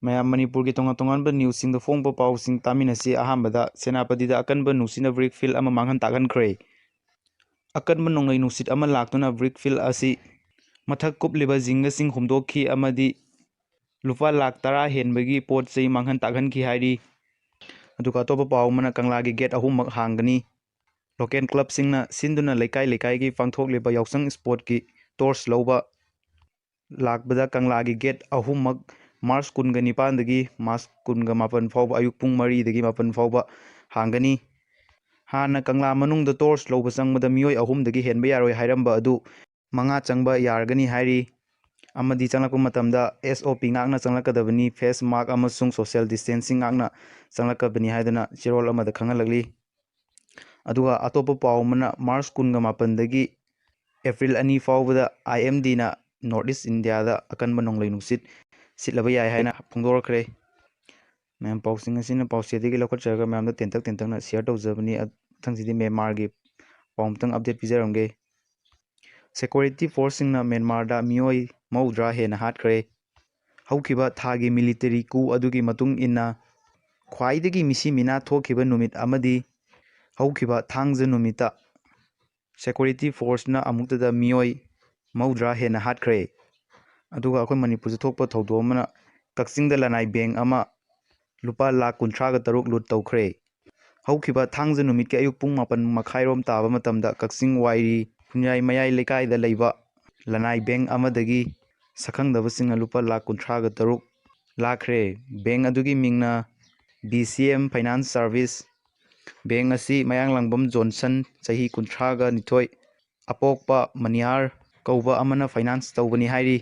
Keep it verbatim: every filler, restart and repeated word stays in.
ꯃꯌꯥꯝ, ꯃꯅꯤꯄꯨꯔꯒꯤ ꯇꯣꯉꯥꯟ ꯇꯣꯉꯥꯟꯕ ꯅ꯭ꯌꯨꯁꯁꯤꯡꯗ ꯐꯣꯡꯕ ꯄꯥꯎꯁꯤꯡ ꯇꯥꯃꯤꯟꯅꯁꯤ꯫ ꯑꯍꯥꯟꯕꯗ, ꯁꯦꯅꯥꯄꯇꯤꯗ ꯑꯀꯟꯕ ꯅꯨꯡꯁꯤꯠꯅ ꯕ꯭ꯔꯤꯛ ꯐꯤꯜ ꯑꯃ ꯃꯥꯡꯍꯟ ꯇꯥꯛꯍꯟꯈ꯭ꯔꯦ꯫ ꯑꯀꯟꯕ ꯅꯣꯡꯂꯩ ꯅꯨꯡꯁꯤꯠ ꯑꯃ ꯂꯥꯛꯇꯨꯅ ꯕ꯭ꯔꯤꯛ ꯐꯤꯜ ꯑꯁꯤ ꯃꯊꯛ ꯀꯨꯞꯂꯤꯕ ꯖꯤꯡꯒꯁꯤꯡ ꯍꯨꯝꯗꯣꯛꯈꯤ ꯑꯃꯗꯤ ꯂꯨꯄꯥ ꯂꯥꯈ ꯇꯔꯥ ꯍꯦꯟꯕꯒꯤ ꯄꯣꯠ ꯆꯩ ꯃꯥꯡꯍꯟ ꯇꯥꯛꯍꯟꯈꯤ ꯍꯥꯏꯔꯤ꯫ ꯑꯗꯨꯒ ꯑꯇꯣꯞꯄ ꯄꯥꯎ ꯑꯃꯅ, ꯀꯪꯂꯥꯒꯤ ꯒꯦꯠ ꯑꯍꯨꯝꯃꯛ ꯍꯥꯡꯒꯅꯤ꯫ ꯂꯣꯀꯦꯜ ꯀ꯭ꯂꯕꯁꯤꯡꯅ ꯁꯤꯟꯗꯨꯅ ꯂꯩꯀꯥꯏ ꯂꯩꯀꯥꯏꯒꯤ ꯄꯥꯡꯊꯣꯛꯂꯤꯕ ꯌꯥꯎꯁꯪ ꯁ꯭ꯄꯣꯔꯠꯀꯤ ꯇꯣꯔꯆ ꯂꯧꯕ ꯂꯥꯛꯄꯗ ꯀꯪꯂꯥꯒꯤ ꯒꯦꯠ ꯑꯍꯨꯝꯃꯛ ꯃꯥꯔꯆ ꯀꯨꯟꯒ ꯅꯤꯄꯥꯟꯗꯒꯤ ꯃꯥꯔꯆ ꯀꯨꯟꯒ ꯃꯥꯄꯟ ꯐꯥꯎꯕ ꯑꯌꯨꯛ ꯄꯨꯡ ꯃꯔꯤꯗꯒꯤ ꯃꯥꯄꯟ ꯐꯥꯎꯕ ꯍꯥꯡꯒꯅꯤ꯫ ꯍꯥꯟꯅ ꯀꯪꯂꯥ ꯃꯅꯨꯡꯗ ꯇꯣꯔꯆ ꯂꯧꯕ ꯆꯪꯕꯗ ꯃꯤꯑꯣꯏ ꯑꯍꯨꯝꯗꯒꯤ ꯍꯦꯟꯕ ꯌꯥꯔꯣꯏ ꯍꯥꯏꯔꯝꯕ ꯑꯗꯨ ꯃꯉꯥ ꯆꯪꯕ ꯌꯥꯔꯒꯅꯤ ꯍꯥꯏꯔꯤ꯫ ꯑꯃꯗꯤ ꯆꯪꯂꯛꯄ ꯃꯇꯝꯗ ꯑꯦꯁ ꯑꯣ ꯄꯤ ꯉꯥꯛꯅ ꯆꯪꯂꯛꯀꯗꯕꯅꯤ, ꯐꯦꯁ ꯃꯥꯛ ꯑꯃꯁꯨꯡ ꯁꯣꯁꯤꯌꯦꯜ ꯗꯤꯁꯇꯦꯟꯁꯤꯡ ꯉꯥꯛꯅ ꯆꯪꯂꯛꯀꯗꯕꯅꯤ ꯍꯥꯏꯗꯨꯅ ꯆꯦꯔꯣꯜ ꯑꯃꯗ ꯈꯪꯍꯜꯂꯛꯂꯤ꯫ ꯑꯗꯨꯒ ꯑꯇꯣꯞꯄ ꯄꯥꯎ ꯑꯃꯅ, ꯃꯥꯔꯆ ꯀꯨꯟꯒ ꯃꯥꯄꯟꯗꯒꯤ ꯑꯦꯄ꯭ꯔꯤꯜ ꯑꯅꯤ ꯐꯥꯎꯕꯗ ꯑꯥꯏ ꯑꯦꯝ ꯗꯤꯅ ꯅꯣꯔꯠ ꯏꯁ ꯏꯟꯗꯤꯌꯥꯗ ꯑꯀꯟꯕ ꯅꯣꯡꯂꯩ ꯅꯨꯡꯁꯤꯠ ꯁꯤꯠꯂꯕ ꯌꯥꯏ ꯍꯥꯏꯅ ꯐꯣꯡꯗꯣꯔꯛꯈ꯭ꯔꯦ꯫ ꯃꯌꯥꯝ, ꯄꯥꯎꯁꯤꯡ ꯑꯁꯤꯅ ꯄꯥꯎꯆꯦꯗꯒꯤ ꯂꯧꯈꯠꯆꯔꯒ ꯃꯌꯥꯝꯗ ꯇꯦꯟꯇꯛ ꯇꯦꯟꯇꯛꯅ ꯁꯤꯌꯔ ꯇꯧꯖꯕꯅꯤ꯫ ꯃꯊꯪꯁꯤꯗꯤ ꯃꯦꯟꯃꯥꯔꯒꯤ ꯄꯥꯎ ꯑꯃꯇꯪ ꯑꯞꯗꯦꯠ ꯄꯤꯖꯔꯝꯒꯦ꯫ ꯁꯦꯀ꯭ꯌꯨꯔꯤꯇꯤ ꯐꯣꯔꯁꯁꯤꯡꯅ ꯃꯦꯟꯃꯥꯔꯗ ꯃꯤꯑꯣꯏ ꯃꯧꯗ꯭ꯔꯥ ꯍꯦꯟꯅ ꯍꯥꯠꯈ꯭ꯔꯦ꯫ ꯍꯧꯈꯤꯕ ꯊꯥꯒꯤ ꯃꯤꯂꯤꯇꯔꯤ ꯀꯨ ꯑꯗꯨꯒꯤ ꯃꯇꯨꯡ ꯏꯟꯅ ꯈ꯭ꯋꯥꯏꯗꯒꯤ ꯃꯤꯁꯤ ꯃꯤꯅꯥ ꯊꯣꯛꯈꯤꯕ ꯅꯨꯃꯤꯠ ꯑꯃꯗꯤ ꯍꯧꯈꯤꯕ ꯊꯥꯡꯖ ꯅꯨꯃꯤꯠꯇ ꯁꯦꯀ꯭ꯌꯨꯔꯤꯇꯤ ꯐꯣꯔꯁꯅ ꯑꯃꯨꯛꯇꯗ ꯃꯤꯑꯣꯏ ꯃꯧꯗ꯭ꯔꯥ ꯍꯦꯟꯅ ꯍꯥꯠꯈ꯭ꯔꯦ꯫ ꯑꯗꯨꯒ ꯑꯩꯈꯣꯏ ꯃꯅꯤꯄꯨꯔꯗ ꯊꯣꯛꯄ ꯊꯧꯗꯣꯛ ꯑꯃꯅ, ꯀꯛꯆꯤꯡꯗ ꯂꯅꯥꯏ ꯕꯦꯡ ꯑꯃ ꯂꯨꯄꯥ ꯂꯥꯈ ꯀꯨꯟꯊ꯭ꯔꯥꯒ ꯇꯔꯨꯛ ꯂꯨꯠ ꯇꯧꯈ꯭ꯔꯦ꯫ ꯍꯧꯈꯤꯕ ꯊꯥꯡꯖ ꯅꯨꯃꯤꯠꯀꯤ ꯑꯌꯨꯛ ꯄꯨꯡ ꯃꯥꯄꯟ ꯃꯈꯥꯏꯔꯣꯝ ꯇꯥꯕ ꯃꯇꯝꯗ ꯀꯛꯆꯤꯡ ꯋꯥꯏꯔꯤ ꯐꯨꯟꯌꯥꯏ ꯃꯌꯥꯏ ꯂꯩꯀꯥꯏꯗ ꯂꯩꯕ ꯂꯅꯥꯏ ꯕꯦꯡ ꯑꯃꯗꯒꯤ ꯁꯛꯈꯪꯗꯕꯁꯤꯡꯅ ꯂꯨꯄꯥ ꯂꯥꯈ ꯀꯨꯟꯊ꯭ꯔꯥꯒ ꯇꯔꯨꯛ ꯂꯥꯛꯈ꯭ꯔꯦ꯫ ꯕꯦꯡ ꯑꯗꯨꯒꯤ ꯃꯤꯡꯅ B C M finance service. Bank ꯑꯁꯤ ꯃꯌꯥꯡꯂꯥꯡꯕꯝ ꯖꯣꯟꯁꯟ, ꯆꯍꯤ ꯀꯨꯟꯊ꯭ꯔꯥꯒ ꯅꯤꯊꯣꯏ, ꯑꯄꯣꯛꯄ ꯃꯅꯤꯍꯥꯔ ꯀꯧꯕ ꯑꯃꯅ ꯐꯥꯏꯅꯥꯟꯁ ꯇꯧꯕꯅꯤ ꯍꯥꯏꯔꯤ꯫